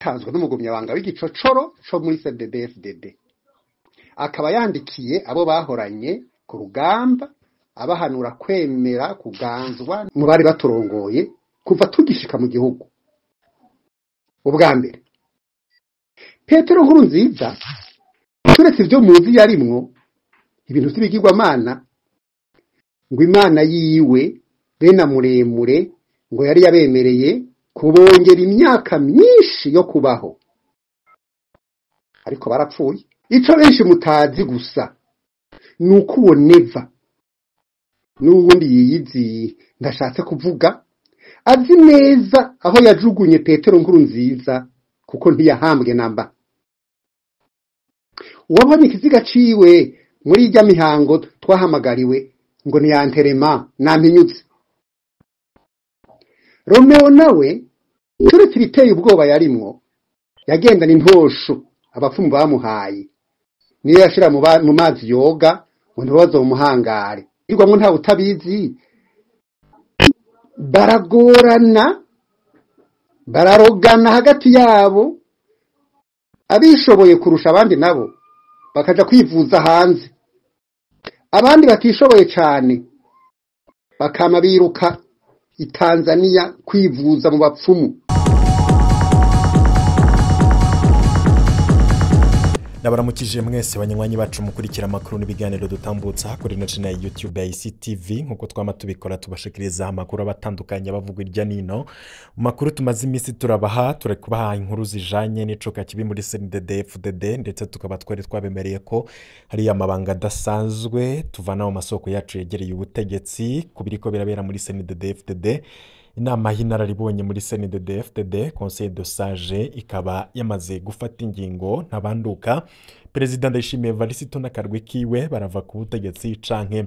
Bwatanzwe n'umugumyabanga w'igicocoro co muri CNDD-FDD, akaba yandikiye abo bahoranye ku rugamba abahanura kwemera kuganzwa mu bari baturongoye kuva tugishika mu gihugu. Ubwa mbere, Petero Nkurunziza, turetse ivyo muzi yarimwo ibintu vy'ibigirwamana, ngo Imana yiwe bena muremure ngo yari yabemereye kubongera imyaka myinshi yo kubaho, ariko barapfuye. Ico benshi mutazi gusa nuko uwo Neva n'uwundi yiyiziye ndashatse kuvuga azi neza aho yajugunye Petero Nkurunziza, kuko ntiyahambwe namba. Uwabonye ikiziga ciwe muri irya mihango twahamagariwe ngo niyanterema nampinyutse. Romeo nawe turetse ibiteye ubwoba yarimwo, yagendana intosho abapfumu bamuhaye, niyo yashira mu mazi yoga ngo ntibazomuhangare. Irwamwo nta utabizi, baragorana, bararogana hagati yabo, abishoboye kurusha abandi nabo bakaja kwivuza hanze, abandi batishoboye cane bakama biruka i Tanzania kwivuza mu bapfumu. Nabaramukije mwese banywanyi bacu mukurikira amakuru n'ibiganiro dutambutsa kuri ino channel ya YouTube ya ICTV, nkuko twama tubikora tubashikiriza amakuru abatandukanye bavugwa irya nino. Mu makuru tumaze iminsi turabaha, turekubaha inkuru zijanye n'icoka kibi muri CNDD-FDD, ndetse tukaba twari twabemereye ko hari amabanga adasanzwe tuvana mu masoko yacu yegereye ubutegetsi ku biriko birabera muri CNDD-FDD. Inama y'inararibonye muri CNDD-FDD, Conseil de Sage, ikaba yamaze gufata ingingo ntabanduka. Perezida Ndayishimiye Evariste n'akarwi kiwe barava ku butegetsi canke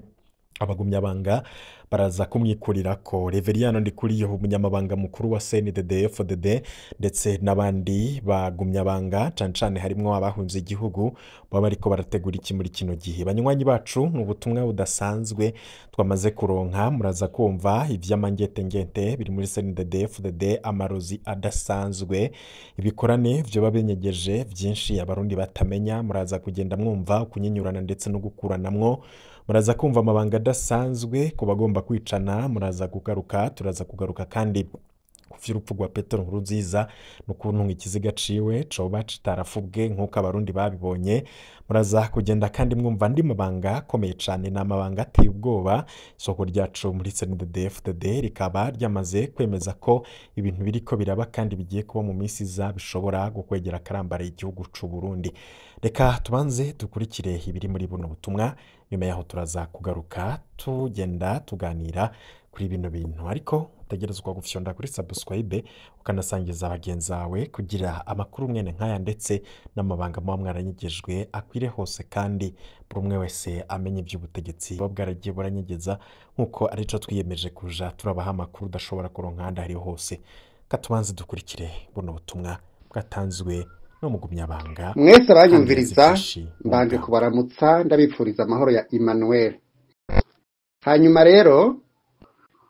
abagumyabanga baraza kumwikurirako. Reveriyano Ndikuriyo, umunyamabanga mukuru wa CNDD-FDD, ndetse n'abandi bagumyabanga cane cane harimwo abahunze igihugu, baba bariko barategura iki muri kino gihe. Banywanyi bacu, ni ubutumwa budasanzwe twamaze kuronka, muraza kumva ivy'amangetengete biri muri CNDD-FDD, amarozi adasanzwe, ibikorane vyoba binyegeje vyinshi abarundi batamenya. Muraza kugenda mwumva kunyinyurana ndetse no gukuranamwo, muraza kumva amabanga adasanzwe ku bagomba kwicana. Muraza kugaruka, turaza kugaruka kandi ku vy'urupfu rwa Petero Nkurunziza n'ukuntu ikiziga ciwe coba kitarafubwe nk'uko abarundi babibonye. Muraza kugenda kandi mwumva andi mabanga akomeye cane, ni amabanga ateye ubwoba. Isoko ryacu muri CNDD-FDD rikaba ryamaze kwemeza ko ibintu biriko biraba kandi bigiye kuba mu minsi iza bishobora gukwegera akarambara igihugu c'u Burundi. Reka tubanze dukurikire ibiri muri buno butumwa, nyuma yaho turaza kugaruka tugenda tuganira kuri bino bintu, ariko utegerezwa gufyonda kuri subscribe ukanasangiza bagenzi bawe kugira amakuru mwene nkaya ndetse n'amabanga muba mwaranyegejwe akwire hose, kandi buri umwe wese amenye iby'ubutegetsi buba bwaragiye buranyegeza, nk'uko arico twiyemeje kuja turabaha amakuru udashobora kuronka ahandi ariho hose. Katubanze dukurikire buno butumwa bwatanzwe n'umugumyabanga. Mwese abanyumviriza, mbanje kubaramutsa ndabipfuriza amahoro ya Emmanuel. Hanyuma rero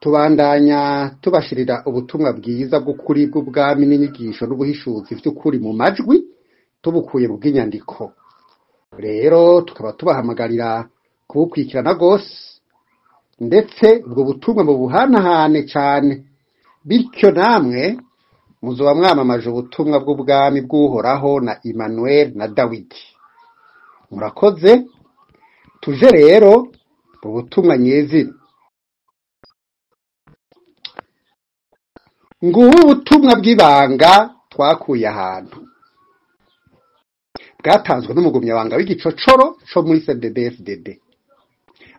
tubandanya tubashirira ubutumwa bwiza bw'ukuri bw'ubwami n'inyigisho n'ubuhishuzi vy'ukuri mu majwi tubukuye mu bw'inyandiko. Rero tukaba tubahamagarira kubukurikirana gose, ndetse ubwo butumwa mu buhanahane cane, bityo namwe muzoba mwamamaje ubutumwa bw'ubwami bw'Uhoraho na Emmanuel na Dawidi. Murakoze. Tuje rero mu butumwa nyezina. Ngubu ubutumwa bw'ibanga twakuye ahantu bwatanzwe n'umugumyabanga w'igicocoro co muri CNDD-FDD,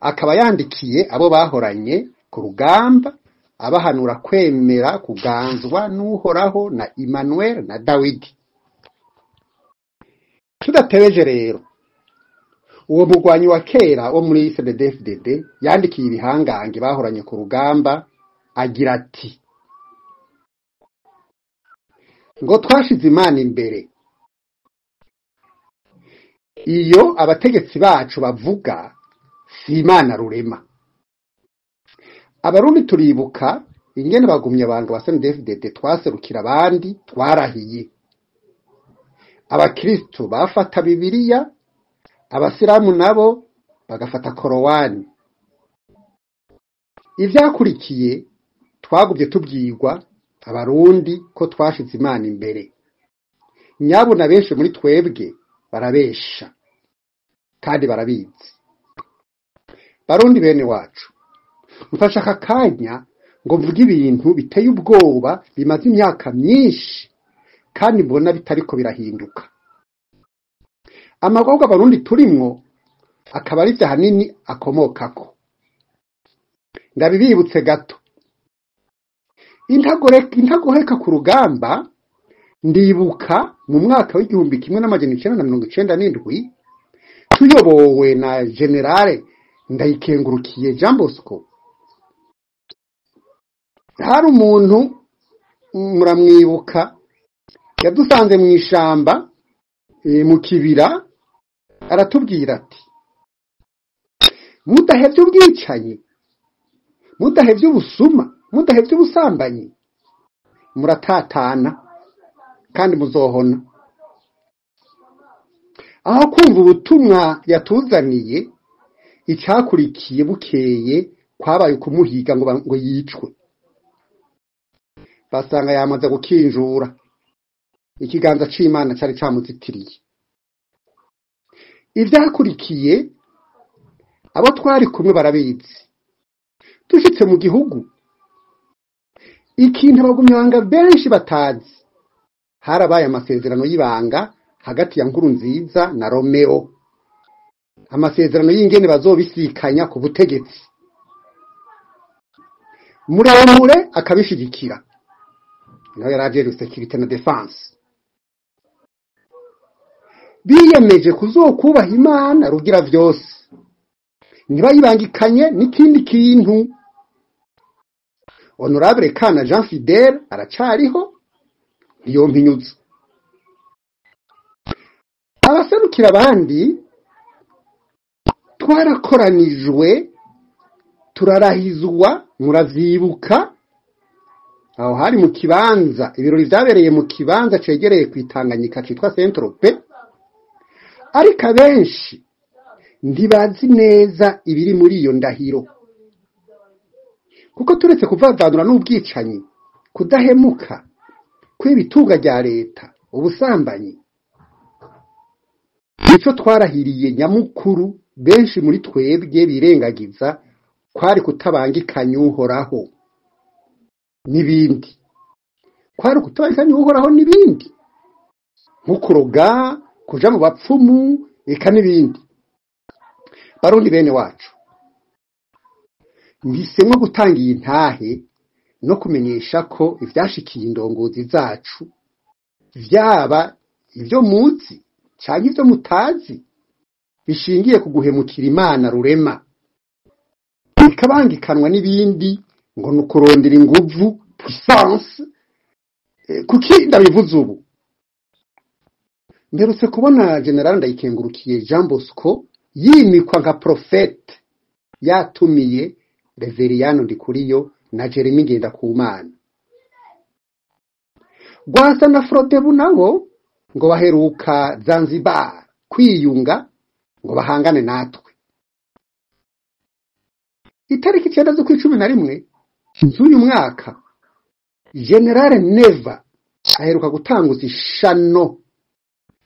akaba yandikiye abo bahoranye ku rugamba abahanura kwemera kuganzwa n'Uhoraho na Emmanuel na Dawidi. Tudatebeje rero, uwo mugwanyi wa kera wo muri CNDD-FDD yandikiye ibihangange bahoranye ku rugamba agira ati: ngo twashize Imana imbere. Iyo abategetsi bacu bavuga si Imana rurema. Abarundi turibuka ingene bagumye abantu ba CNDD-FDD twaserukira abandi twarahiye. Abakristo bafata Bibiliya, abasilamu nabo bagafata Korowani. Ivyakurikiye twagumye tubwirwa abarundi ko twashize Imana imbere. Nyabuna benshi muri twebwe barabesha kandi barabizi. Barundi bene wacu, mfashe aka kanya ngo mvuge ibintu biteye ubwoba bimaze imyaka myinshi kandi mbona bitariko birahinduka. Amagorwa abarundi turimwo akaba ari ahanini akomokako. Ndabibibutse gato. Intagoheka ku rugamba, ndibuka mu mwaka w'1997 tuyobowe na Generale Ndayikengurukiye Jean Bosco. Hari umuntu muramwibuka yadusanze mu ishamba mu kibira, aratubwira ati: mudahevye ubwicanyi, mudahevye ubusuma, mudahevye ubusambanyi, muratatana kandi muzohona. Aho kumva ubutumwa yatuzaniye, icyakurikiye bukeye kwabaye kumuhiga ngo yicwe. Basanga yamaze gukinjura, ikiganza c'Imana cari camuzitiriye. Ivyakurikiye abo twari kumwe barabizi. Dushitse mu gihugu, ikintu abagumyabanga benshi batazi, harabaye amasezerano y'ibanga hagati ya Nkurunziza na Romeo, amasezerano y'ingene bazobisikanya ku butegetsi. Muremure akabishigikira, nawe yari ajejwe sécurité na défense. Biyemeje kuzokubaha Imana rugira vyose, ntibayibangikanye n'ikindi kintu. Honorable Kana Jean Fidèle aracariho, ntiyompinyuza. Abaserukira abandi twarakoranijwe turarahizwa, muravyibuka aho hari mu kibanza, ibirori vyabereye mu kibanza cegereye kwitanganyika citwa Saint-Tropez. Ariko abenshi ntibazi neza ibiri muri iyo ndahiro, kuko turetse kuvavanura n'ubwicanyi, kudahemuka, kwiba itunga rya leta, ubusambanyi, ico twarahiriye nyamukuru benshi muri twebwe birengagiza kwari kutabangikanya Uhoraho n'ibindi, kwari kutabangikanya Uhoraho n'ibindi nko kuroga, kuja mu bapfumu, eka n'ibindi. Barundi bene wacu, mpisemwo gutanga iyi ntahe no kumenyesha ko ivyashikiye indongozi zacu, vyaba ivyo muzi canke ivyo mutazi, bishingiye ku guhemukira Imana rurema, bikabangikanwa n'ibindi ngo ni ukurondera inguvu, puissance. Kuki ndabivuze ubu? Mperutse kubona General Ndayikengurukiye Jean Bosco yimikwa nka prophète, yatumiye Reveriyano Ndikuriyo na Jeremy Ngendakumana. Rwasa na Frodebu nabo ngo baheruka Zanzibar kwiyunga ngo bahangane natwe. Itariki 9 z'ukwa 11 z'uyu mwaka, General Neva aheruka gutanguza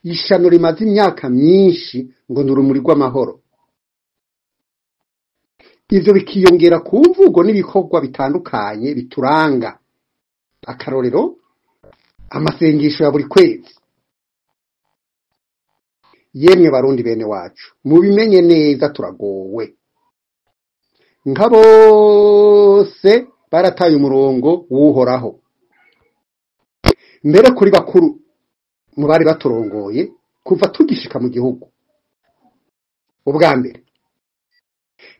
ishano rimaze imyaka myinshi ngo ni urumuri rw'amahoro. Ivyo bikiyongera ku mvugo n'ibikorwa bitandukanye bituranga, akarorero amasengesho ya buri kwezi. Yemwe barundi bene wacu, mubimenye neza turagowe. Nka bose barataye umurongo w'Uhoraho. Mbere kuri bakuru mu bari baturongoye kuva tugishika mu gihugu. Ubwa mbere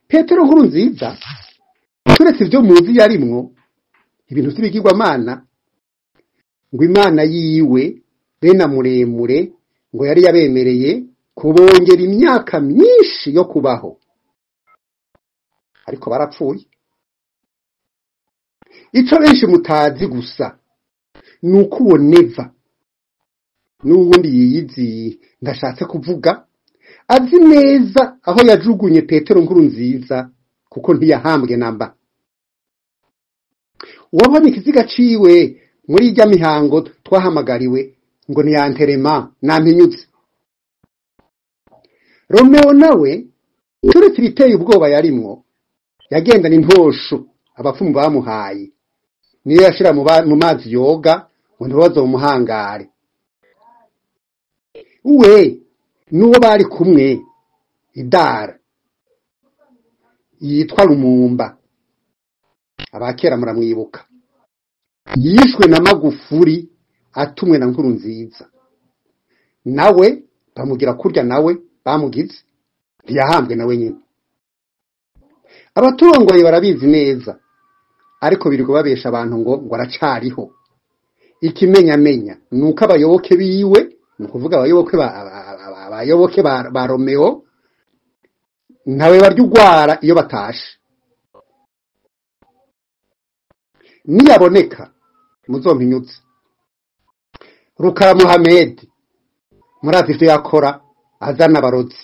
Petero Nkurunziza, turetse ivyo muzi yarimwo ibintu vy'ibigirwamana, ngo Imana yiwe bena muremure ngo yari yabemereye kubongera imyaka myinshi yo kubaho, ariko barapfuye. Ico benshi mutazi gusa nuko uwo Neva N'uwundi yiyizi ndashatse kuvuga azi neza aho yajugunye Petero Nkurunziza, kuko ntiyahambwe namba. Uwabonye ikiziga ciwe muri irya mihango twahamagariwe ngo niyanterema nampinyutse. Romeo nawe turetse ibiteye ubwoba yarimwo, yagendana intosho abapfumu bamuhaye, niyo yashira mu mazi yoga ngo ntibazomuhangare. We n'uwo bari kumwe idara yitwa Lumumba, abakera muramwibuka, yishwe na Magufuri atumwe na Nkurunziza, nawe bamugira kurya, nawe bamugize ntiyahambwe nawe nyine. Abaturongoye barabizi neza, ariko birirwa babesha abantu ngo aracariho. Ikimenyamenya nuko abayoboke biwe, ni ukuvuga abayoboke ba Romeo, ntawe barya ugwara iyo batashe. Niyaboneka muzompinyutse. Rukara Muhamedi murazi ivyo yakora, azana abarozi,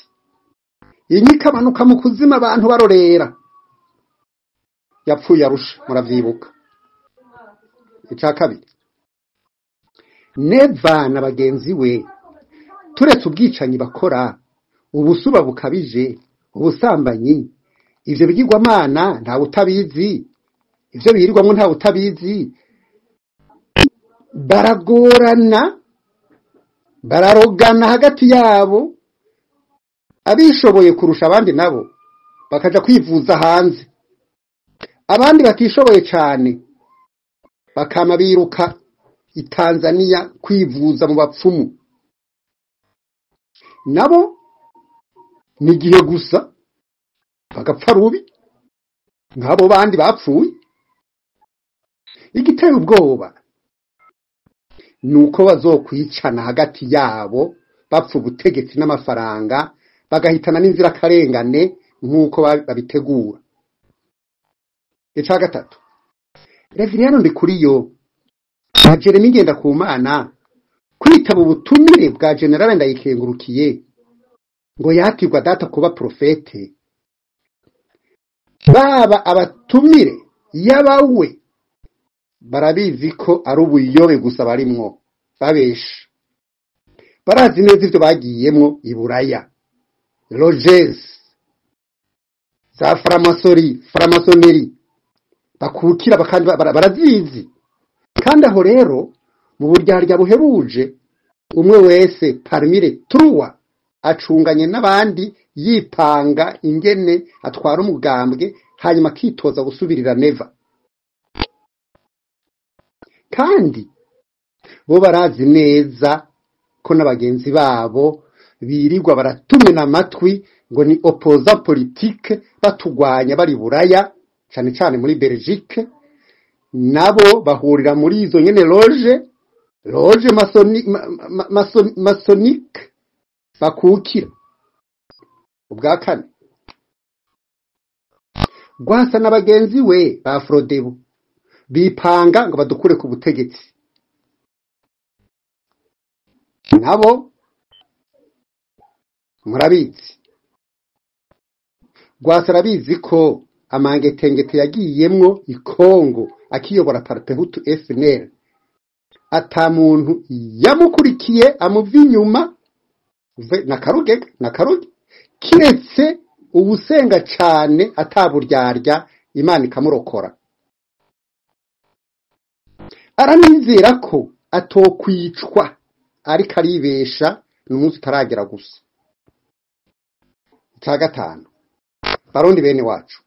inyika amanuka mu kuzima abantu barorera. Yapfuye Arusha muravyibuka. Ica kabiri, Neva na bagenzi we turetse ubwicanyi bakora, ubusuba bukabije, ubusambanyi, ivyo bigirwamana ntawe utabizi, ivyo birirwamwo ntawe utabizi, baragorana, bararogana hagati yabo, abishoboye kurusha abandi nabo bakaja kwivuza hanze, abandi batishoboye cane bakama biruka i Tanzania kwivuza mu bapfumu. Nabo ni gihe gusa bagapfa rubi nk'abo bandi bapfuye. Igiteye ubwoba nuko bazokwicana hagati yabo bapfa ubutegetsi n'amafaranga, bagahitana n'inzirakarengane nk'uko babitegura. Ica gatatu, Reveriyano Ndikuriyo na Jeremy Ngendakumana kwitaba ubutumire bwa General Ndayikengurukiye ngo yatirwa data kuba profete, baba abatumire yabawe barabizi ko ari ubuyobe gusa barimwo babesha, barazi neza ivyo bagiyemwo i Buraya, loges za framasoneri bakukira bakandi barazizi. Kandi aho rero mu buryarya buhebuje umwe wese parmi les trois acunganye n'abandi, yipanga ingene atwara umugambwe, hanyuma akitoza gusubirira Neva. Kandi bo barazi neza ko n'abagenzi babo birirwa baratumena amatwi ngo ni opposant politique, batugwanya bari Buraya, cane cane muri Belgique, nabo bahurira muri izo nyene loge masonique bakukira. Ubwa kane, Rwasa n'abagenzi we ba Frodebu bipanga ngo badukure ku butegetsi, nabo murabizi. Rwasa arabizi ko amangetengete yagiyemwo i Kongo akiyobora Parpehutu FNL, ata muntu yamukurikiye amuva inyuma na Karuge, kiretse ubusenga cane ataburyarya Imana ikamurokora. Aranizera ko atokwicwa, ariko aribesha n'umunsi utaragera gusa. Ica gatanu, Barundi bene wacu,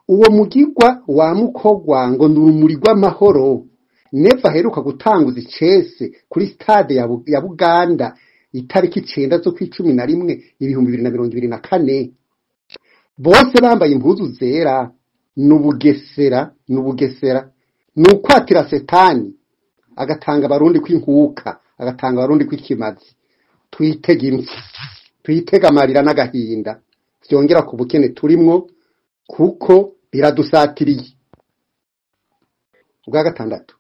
uwo mugigwa wa mukogwa ngo ni urumuri rw'amahoro Neva aheruka gutanguza icese kuri stade ya Buganda itariki 9 z'ukwa 11 2024, bose bambaye impuzu zera, n'ubugesera n'ukwatira setani, agatanga abarundi kwinkuka, agatanga abarundi kwikimazi. Twitega impfu, twitega amarira n'agahinda vyongera ku bukene turimwo, kuko biradusatiriye. Ubwa gatandatu,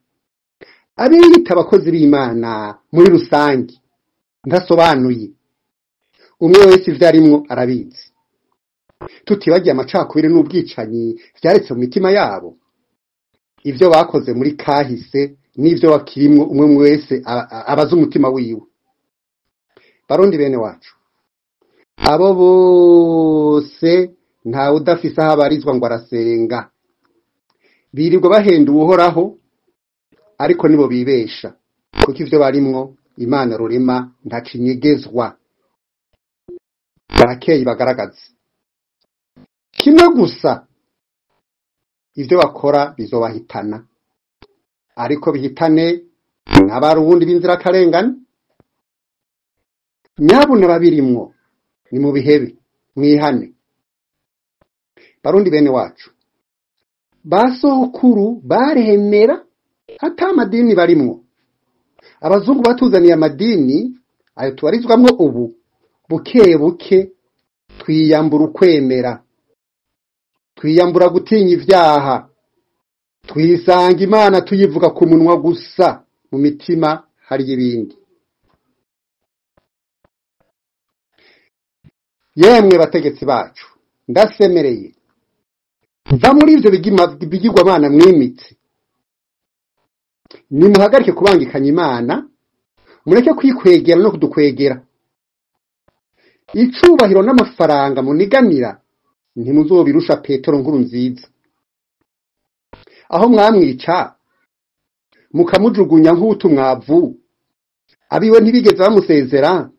Abiyita abakozi b'Imana muri rusange ntasobanuye, umwe wese ivyo arimwo arabizi. Tutibagiye amacakubiri n'ubwicanyi vyaretse mu mitima yabo, ivyo bakoze muri kahise n'ivyo bakirimwo, umwe wese abaza umutima wiwe. Barundi bene wacu, abo bose ntawe udafise aho abarizwa ngo arasenga, birirwa bahenda Uhoraho, ariko nibo bibesha, kuko ivyo barimwo Imana rurema ntacinyegezwa. Barakeye bagaragaza kimwe gusa, ivyo bakora bizobahitana, ariko bihitane n'abarundi b'inzirakarengane. Nyabuna babirimwo ni mu bihebe, mwihane. Barundi bene wacu, basokuru baremera ata amadini barimwo. Abazungu batuzaniye amadini ayo tubarizwamwo ubu, buke buke twiyambura ukwemera, twiyambura gutinya ivyaha, twisanga Imana tuyivuga ku munwa gusa, mu mitima hari ibindi. Yemwe bategetsi bacu, ndasemereye, va muri ivyo bigirwamana mwimitse, nimuhagarike kubangikanya Imana, mureke kwikwegera no kudukwegera. Icubahiro n'amafaranga muniganira ntimuzobirusha Petero nkuru nziza. Aho mwamwica mukamujugunya nk'utumwavu, abiwe ntibigeze bamusezera.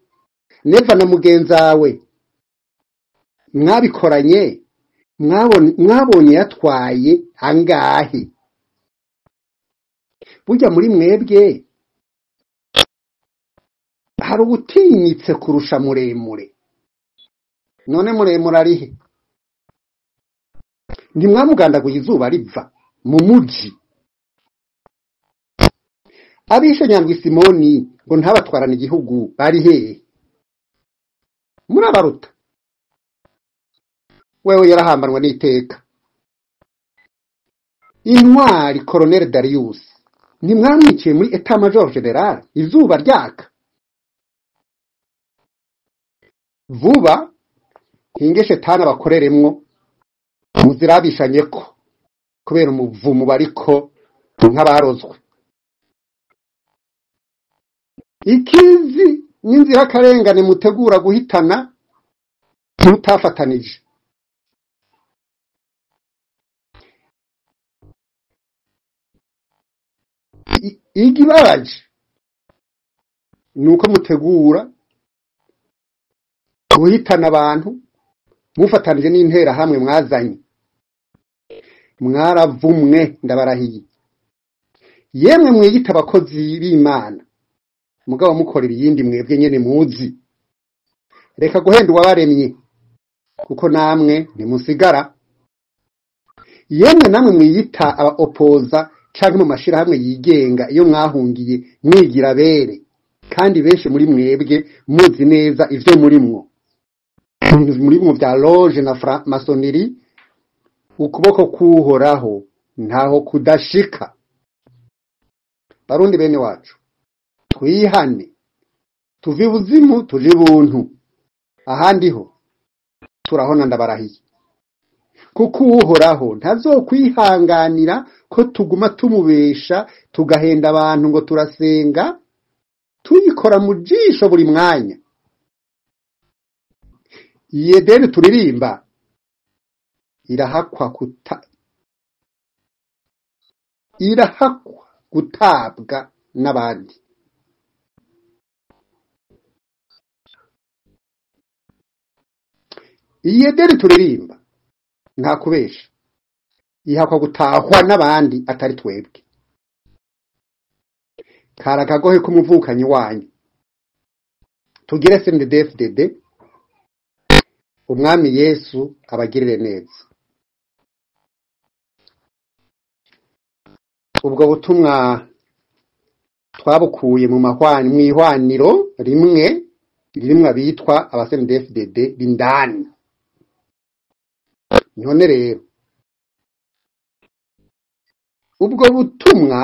Neva na mugenzawe mwabikoranye, mwabonye yatwaye angahe? Burya muri mwebwe hari ubutinyitse kurusha muremure. None muremure arihe? Ntimwamugandaguye izuba riva mu muji. Abishe Nyandwi Simoni ngo ntabatwarane igihugu bari hehe? Murabaruta. Wewe yarahambanwa n'iteka. Intwari Colonel Darius ntimwamwiciye muri Etat Major General izuba ryaka. Vuba hinge shetani abakoreremwo, muzirabishanyeko kubera umuvumo bariko nk'abarozwe. Ikizi n'inzirakarengane mutegura guhitana mutafatanije. Igibabaje nuko mutegura guhitana abantu mufatanije n'intera hamwe mwazanye. Mwaravumwe, ndabarahiye. Yemwe mwiyita abakozi b'Imana, mugabo mukora ibiyindi mwebwe nyene muzi. Reka guhenda uwabaremye, kuko namwe ntimusigara. Yemwe namwe mwiyita aba opoza canke mu mashirahamwe yigenga iyo mwahungiye mwigira bere, kandi benshi muri mwebwe muzi neza ivyo murimwo. Murimwo vya loge na franc-maçonnerie, ukuboko kuhoraho ntaho kudashika. Barundi bene wacu, twihane, tuve ibuzimu tuje ibuntu, ahandi ho turahona ndabarahiye. Kuko Uhoraho ntazokwihanganira ko tuguma tumubesha tugahenda abantu ngo turasenga, tuyikora mu jisho buri mwanya. Iyedeni turirimba irahakwa gutabwa n'abandi. Iyedeni turirimba nta kubesha, ihakwa gutahwa n'abandi atari twebwe. Karakagohe k'umuvukanyi wanyu, tugire CNDD-FDD, Umwami Yesu abagirire neza. Ubwo butumwa twabukuye mu mwihwaniro rimwe rimwe abitwa aba CNDD-FDD b'indani. None rero ubwo butumwa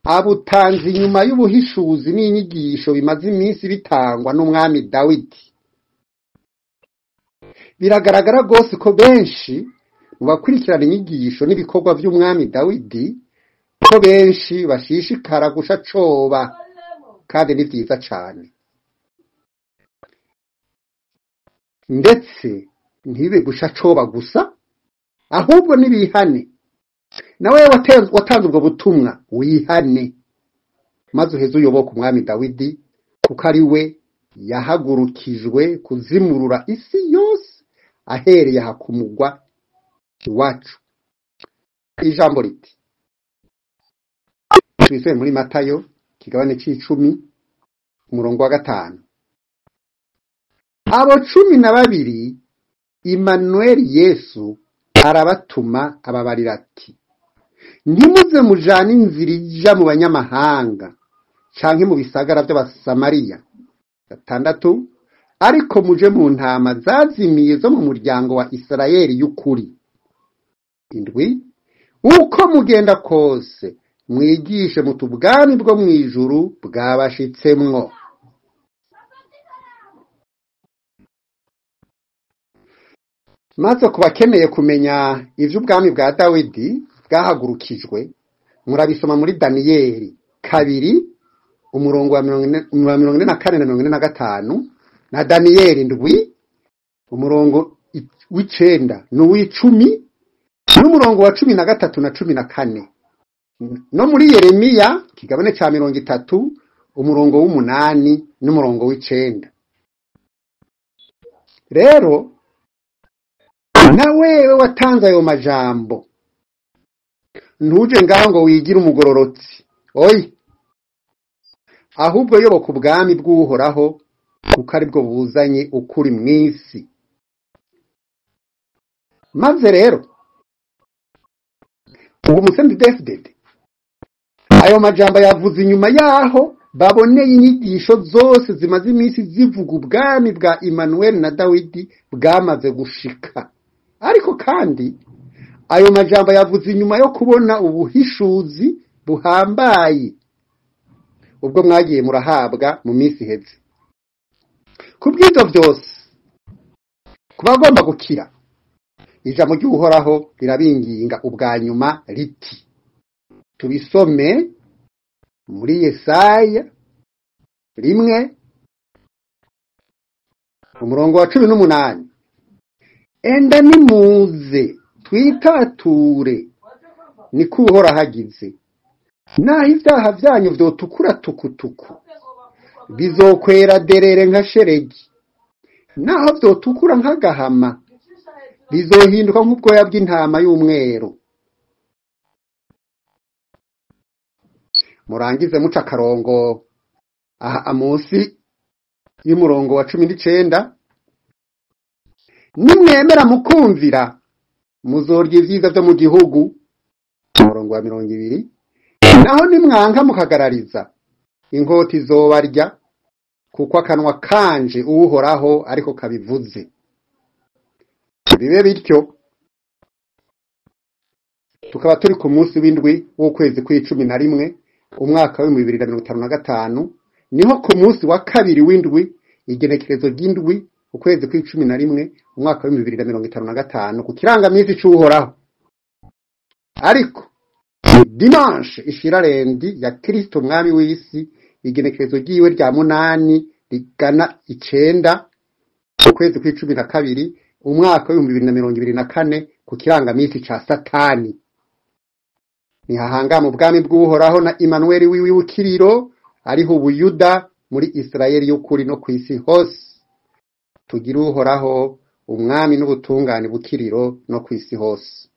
Abutanze inyuma y'ubuhishuzi n'inyigisho bimaze iminsi bitangwa n'umwami Dawidi. Biragaragara rwose ko benshi mu bakurikirana inyigisho n'ibikorwa vy'umwami Dawidi, ko benshi bashishikara gusha coba, kandi ni vyiza cane. Ndetse ntibibe gusha coba gusa, ahubwo nibihane. Nawe watanze ubwo butumwa wihane, maze uheze uyoboke umwami Dawidi, kuko ari we yahagurukijwe kuzimurura isi yose ahereye aha ku mugwa iwacu. Ijambo riti tubisome muri Matayo kigabane c'icumi umurongo wa 5. Abo 12 Immanuel Yesu arabatuma ababarira ati: ntimuze mujane inzira ija mu banyamahanga canke mu bisagara vy'Abasamariya. 6 ariko muje mu ntama zazimiye zo mu muryango wa Isirayeli y'ukuri. 7 uko mugenda kose mwigishe muti ubwami bwo mw'ijuru bwabashitsemwo. Maze ku bakeneye kumenya ivy'ubwami bwa Dawidi bwahagurukijwe, murabisoma muri Daniyeli 2 umurongo wa 44 na 45 na Daniyeli 7 umurongo w'icenda n'uw'icumi n'umurongo wa 13 na 14, no muri Yeremiya kigabane ca 30 umurongo w'umunani n'umurongo w'icenda. Rero na wewe watanze ayo majambo, ntuje ngaho ngo wigire umugororotsi, oya, ahubwo yoboka ubwami bw'Uhoraho, kuko aribwo buzanye ukuri mw'isi. Maze rero ubu Musendi David ayo majambo yavuze inyuma yaho baboneye inyigisho zose zimaze iminsi zivuga ubwami bwa Immanuel na Dawidi bwamaze gushika. Ariko kandi ayo majambo yavuze inyuma yo kubona ubuhishuzi buhambaye ubwo mwagiye murahabwa mu minsi iheze. Kubw'ivyo vyose, kubagomba gukira, ijambo ry'Uhoraho rirabinginga ubwa nyuma riti, tubisome muri Yesaya 1 umurongo wa 18. Enda nimuze twitature, niko Uhoraho agize, naho ivyaha vyanyu vyotukura tukutuku bizokwera derere nka sheregi, naho vyotukura nk'agahama bizohinduka nk'ubwoya bw'intama y'umweru. Murangize muca akarongo aha munsi y'umurongo wa 19. Nimwemera mukumvira muzorya ivyiza vyo mu gihugu, umurongo wa 20. Naho nimwanka mukagarariza, inkota izobarya, kuko akanwa kanje Uhoraho ariko kabivuze. Bibe bityo. Tukaba turi ku munsi w'indwi w'ukwezi kw'icumi na rimwe umwaka w'ibihumbi 2055, niho ku munsi wa 2 w'indwi, igenekerezo ry'indwi, ukwezi kw'icumi na rimwe umwaka w'ibihumbi 2055, ku kirangamisi c'Uhoraho. Ariko dimanche ishirarendi ya Kristo umwami w'isi, igenekerezo ryiwe rya 8 rigana 9, ukwezi kw'icumi na kabiri umwaka w'ibihumbi 2024, ku kirangamisi ca Satani. Nihahanga mu bwami bw'Uhoraho na Immanuel wiwe w'ikiriro, ariho Ubuyuda muri Isirayeli y'ukuri no kw'isi hose. Tugire Uhoraho umwami n'ubutungane bukiriro no kw'isi hose.